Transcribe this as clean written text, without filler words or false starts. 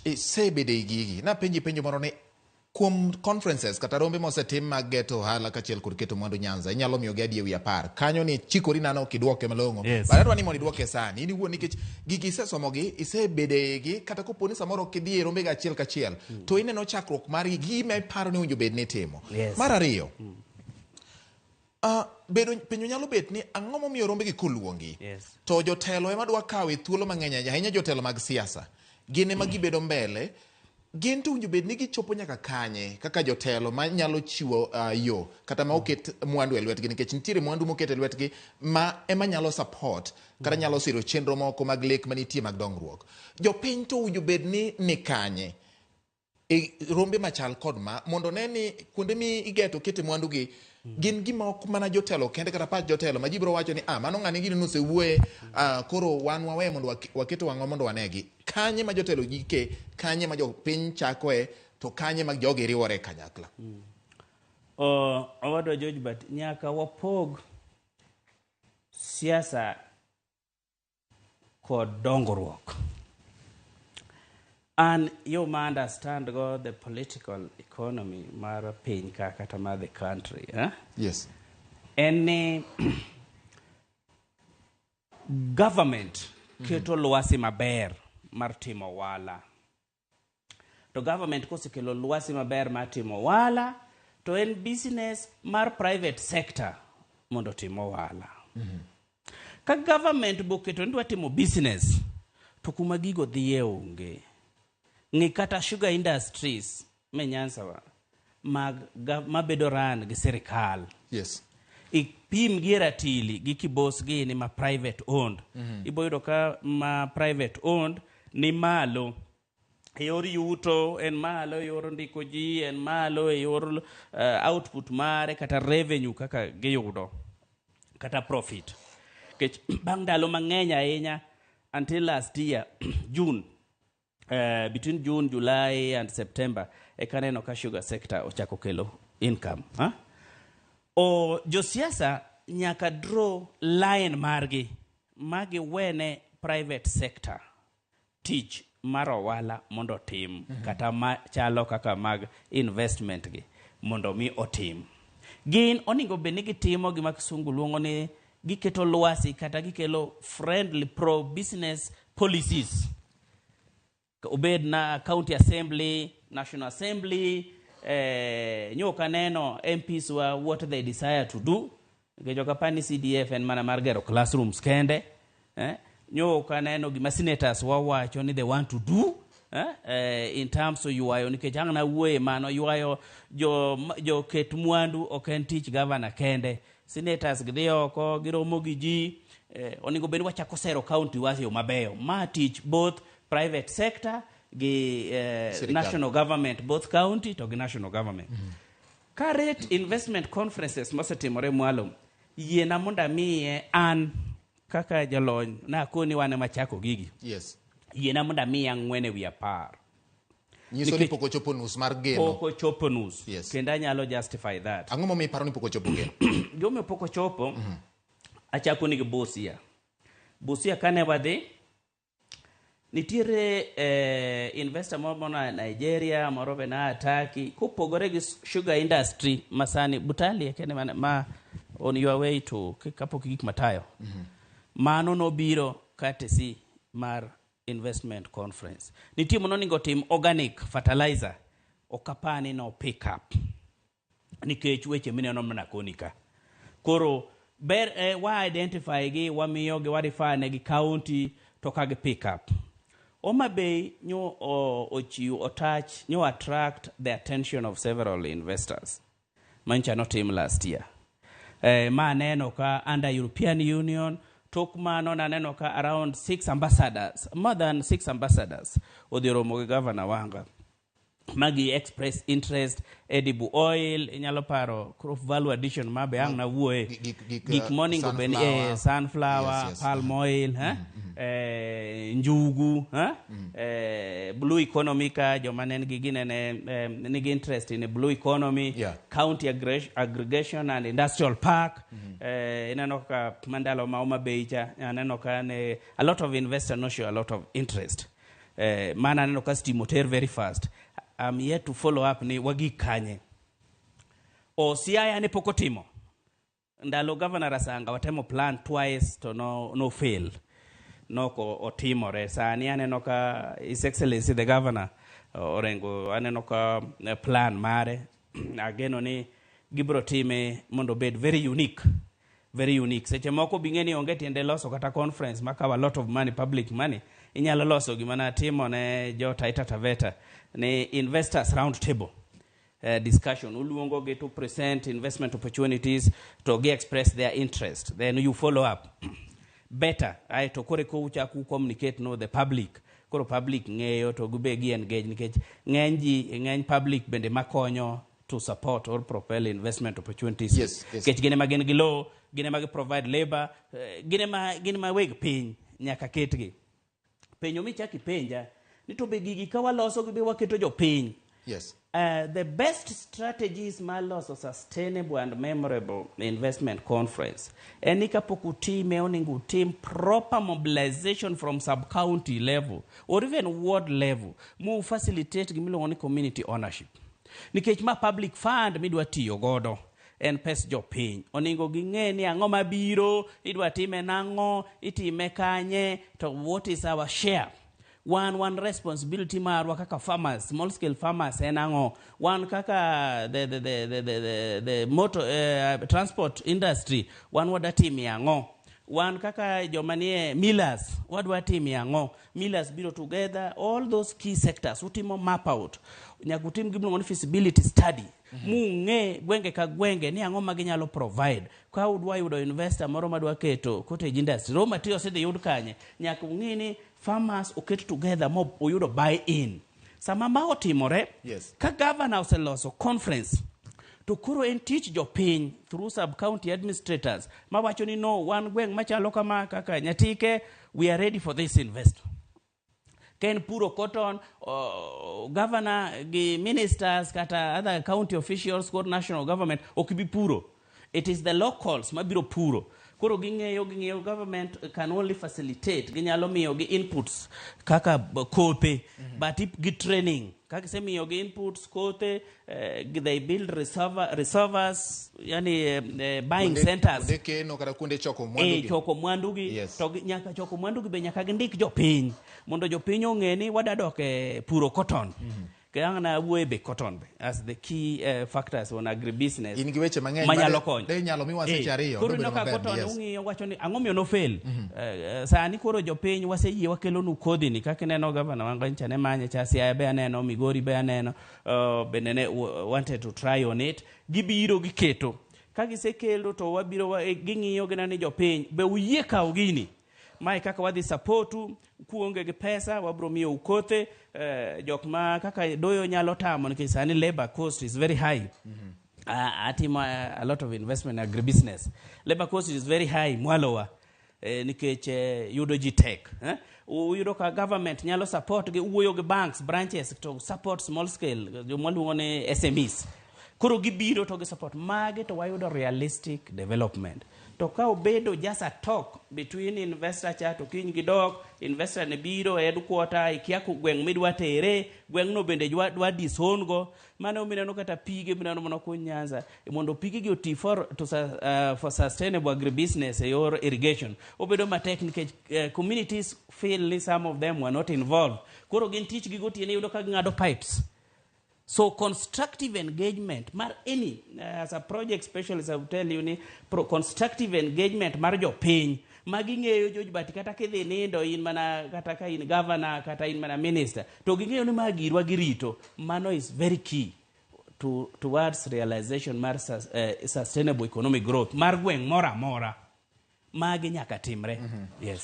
Isebedo e gigi. Napenji penjo moro ni kuom conferences kata rombe mosetim mag geto ohala kaachiel kod keto mwandu Nyanza, inyalo miyogi adi ewi 10? Kanyo ni chikori nano ok idwoke malong'o. Yes. But adwa ni mondo idwoke sani. In iwuon nikech gigi isesomogi, isebedo e igi, kata kopo ni samoro ok idhi e rombego achiel kachiel, to ineno chakruok margi, gima iparo ni owinjo bed ni itimo. Mar ariyo, bedo penjo nyalo bet ni ang'o momiyo rombegi koluongi to jotelo ema dwa kawe thuolo mang'eny ahinya, ahinya jotelo mag siasa gin ema gibedo mbele, gin to owinjo bed ni gichopo nyaka kanye kaka jotelo manyalo chiwo yo kata ma oket mwandu e lwetgi, nikech nitiere mwandu moket e lwetgi ma ema nyalo support kata nyalo siro chenro moko mag lek manitie mag dongruok. Jopiny to owinjo bed ni ni kanye e rombe machal kod ma mondo ne ni kuonde mi igeto kete mwandu gi gin gima ok mana jotelo kende kata pach jotelo ma ji biro wacho ni mano ng'ani gini nosewuoye, koro wan wawe mondo waket wang'wa mondo wanegi. Kanye ma jotelo gike, kanye ma jopiny chakoe, to kanye ma jogi riwore kanyakla? Owadwa George, but nyaka wapog siasa kod dongruok. An yo ma understand go the political economy mar piny ka kata mar the country, eh? En ni government keto lwasi maber mar timo ohala. To government kosekelo lwasi maber mar timo ohala, to en business mar private sector mondo otim ohala. Ka government boketo ni dwa timo business, to kuma gigo dhiye onge. Ng'i kata sugar industries me Nyanza wa, mag mabedo run gi sirikal. Ipim gi ratili gi Kibos gini ma private owned. Ibo yudo ka ma private owned ni malo e yor yuto, en malo e yor ndiko ji, en malo e yor output mare kata revenue kaka giyudo kata profit. Nikech bang' ndalo mang'eny ahinya until last year June, between June, July and September eka neno ka sugar sector ochako kelo income. Ha? O josiasa nyaka draw line margi ma giwene private sector tich mar ohala mondo otim, kata machalo kaka mag investment gi mondo mi otim. Gin onego bed ni gitimo gima kisungu luongo ni giketo lwasi kata gikelo friendly pro business policies. Obed na county assembly, national assembly, nyo kaneno MPs wa what they desire to do. Nikech ok apar ni CDF en mana mar gero classrooms kende. Nyo kaneno gima senators wawacho ni they want to do, in terms of ywayo, nikech ang' nawuoye mano ywayo jo ket mwandu ok en tich governor kende. Senators gidhi oko, giromo gi ji, onego bed ni wachako sero county wa e yo mabeyo. Ma tich both private sector gi Sirikal. National government, both county to gi national government. Ka rate investment conferences mosetimore mwalo, yiena mondo amiye an kaka jalony nakoni wan ema chako gigi. Yiena mondo amiye 4 ewi 10. Nyiso ni Nikech pok ochopo nus mar geno. Pok ochopo nus. Kendo anyalo justify that. Ang'o momiyo iparo ni pok ochopo geno? Gimomiyo pok ochopo, achako ni gi Busia. Busia kane wadhi, nitiere investor moro moa Nigeria, moro be naa Turkey, kopogore gi sugar industry masani, Butali kende ma on your way to kapok gik matayo. Mano nobiro courtesy mar investment conference. Nitie mono onego tim organic fertilizer, ok apani no pick up. Nikech weche mineno mana koni ka. Koro ber wa identify gi, wamiyo gi, wa refer ne gi county to ka gi pick up. Homa Bay nyo ochiw, otouch, nyo attract the attention of several investors. Mancha notim last year. Ma aneno ka under European Union, tok mano naneno ka around 6 ambassadors, more than 6 ambassadors, odhi romo gi Governor Wanga. Magi express interest, edible oil, inyalo paro crop value addition ma be ang' nawuoye. Gik, Gik moningo bed ni, sunflower. sunflower, palm oil, njugu, blue economy ka joma ne nigi ginene, nigi interest in blue economy, county aggregation and industrial park. Ineno ka mandalo ma Homa Bay cha, aneno ka ne a lot of investors no show a lot of interest. Mana aneno ka stima oter very fast. I'm yet to follow up ni wagik kanye. O Siaya ne pok otimo. Ndalo Governor Rasanga watemo plan twice to no fail. Nok otimore. Sani aneno ka His Excellency the Governor Orengo, aneno ka plan mare ageno ni gibro time mondo obed very unique, very unique. Seche moko bing'e ni onge tiende loso kata conference makawo a lot of money, public money. Inyalo loso gima natimo ne jo Taita Taveta ni investors round table discussion. Uluongo gi to present investment opportunities, to gi express their interest, then you follow up better. Aeto koro eka uchako communicate no the public. Koro public ng'eyo to gibe gi engage, nikech ng'eny ji, ng'eny public bende makonyo to support or propel investment opportunities. Nikech gin ema gin gi lowo, gin ema gi provide labor, gin ema weg piny nyaka ketgi. Penjo michak ipenja ni to be gigi ka waloso gi be waketo jopiny. The best strategies mar loso sustainable and memorable investment conference en ni kapok utime, onego utim proper mobilization from sub-county level or even ward level mu facilitate gimiluongo ni community ownership, nikech ma public fund midwa tiyo godo en pes jopiny. Onego ging'e ni ang'o mabiro, idwa time nang'o, itime kanye, to what is our share. Wan responsibility marwa kaka farmers, small scale farmers, en ang'o? Wan kaka the motor transport industry, wan wadwa timie ang'o? Wan kaka joma nie millers, wadwa timie ang'o? Millers biro together, all those key sectors utimo map out. Nyaka utim gimiluongo ni feasibility study mung'e gwenge ka gwenge ni ang'o ma ginyalo provide. Ka udwa yudo investor moro madwa keto cottage industry, raw materials idhi yud kanye? Nyaka ung'i ni farmers oket together mo oyudo buy in. Sama ma otimore, ka governor oseloso conference, to koro en tich jopiny through sub county administrators mawacho ni no, wan gweng' machalo kama kaka Nyatike, we are ready for this investment. Ka en puro cotton, governor gi ministers kata other county officials kod national government ok bi puro. It is the locals mabiro puro. Koro ging'eyo government can only facilitate, ginyalo miyo gi inputs kaka kothe, but gi training. Kaka isemiyo gi inputs, kothe, they build reservoirs, yani buying centers. Kuonde keno kata kuonde choko mwandu gi. Choko mwandu gi. To nyaka choko mwandu gi be nyaka gindik jopiny mondo jopiny ong'e ni wadwa dok e puro cotton. Kang na wuoye be cotton be as the key factors on agribusiness. In gi weche mang'eny manyalo konyo. De inyalo miwa seche 2, Koro dobedo ineno ka maber, cotton ung'iyo wacho ni ang'o miyo no fail. Sani koro jopiny waseyie wakelonu kodhi ni kaka ineno governor Wanga ncha ne manye cha, Siaya be aneno, Migori be aneno, bende ne wanted to try on it. Gibiro giketo. Ka gisekelo to wabiro ging'iyo gineno ni jopiny be uyie kawo gini. Mae kaka wadhi supportu, kuonge gi pesa wabro miyo kothe, jok ma kaka doyo nyalo tamo nikech sani labor cost is very high. Atimo a lot of investment in agribusiness. Labor cost is very high mwalowa, nikech yudo ji tek. Uyudo ka government nyalo support gi wuoyo gi banks branches to support small scale joma luongo ni SMEs. Koro gibiro to gi support mage to wayudo realistic development. To ka obedo just a talk between investor cha to kiny gidok, investor ne biro e headquarter, ikia ku gweng' midwa tere, gweng'no bende dwa disown go. Mano mineno kata pige mineno mana kuny Nyanza, mondo pige gi oti for sustainable agribusiness e yor irrigation. Obedo matek nikech communities feel ni some of them were not involved. Koro gin tich gi gotieno iyudo ka ging'ado pipes. So constructive engagement mar any, as a project specialist I will tell you ni constructive engagement mar jopiny maging'eyo George Bati kata kidhi nindo in mana kata ka in governor kata in mana minister to ging'eyo ni ma girwa girito. Mano is very key towards realization mar sustainable economic growth mar gweng' moro amora. Magi nyaka timre. Yes.